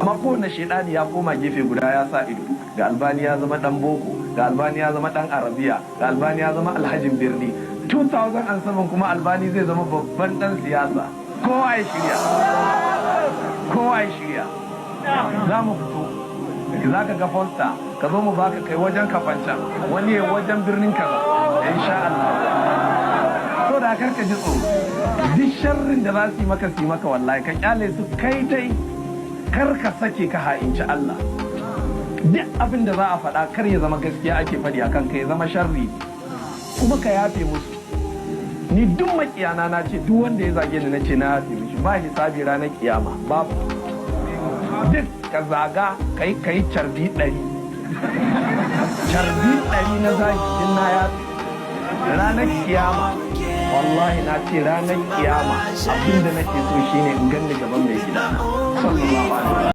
Amma kowane shaidani ya koma gefe guda ya sa ido. Ga Albani ya zama dan boko, ga Albani ya zama dan Arabiya, ga Albani ya zama alhajin birni. 2007 kuma Albani zai zama babban dan siyasa. Kowa ya shirya, kowa ya shirya, za mu fito. Za ka ga poster, ka zo mu baka, kai wajen Kafancan, wani ya wajen birnin kaza, insha Allah. So da kar ka ji tsoro. Duk sharrin da za su yi maka, su yi maka, wallahi ka kyale su. Kai dai kar ka sake ka ha'inci Allah. Duk abin da za a faɗa, kar ya zama gaskiya ake faɗi a kanka, ya zama sharri, kuma ka yafe musu. Ni duk makiyana na ce, duk wanda ya zage ni, na ce na yafe mishi, ba hisabi ranar kiyama, babu. Duk ka zaga, kai kai carbi 100, carbi 100 na zagi din, na yafe. Ranar kiyama, wallahi na ce ranar kiyama abinda nake so shine in ganni gaban mai gida, sallallahu alaihi.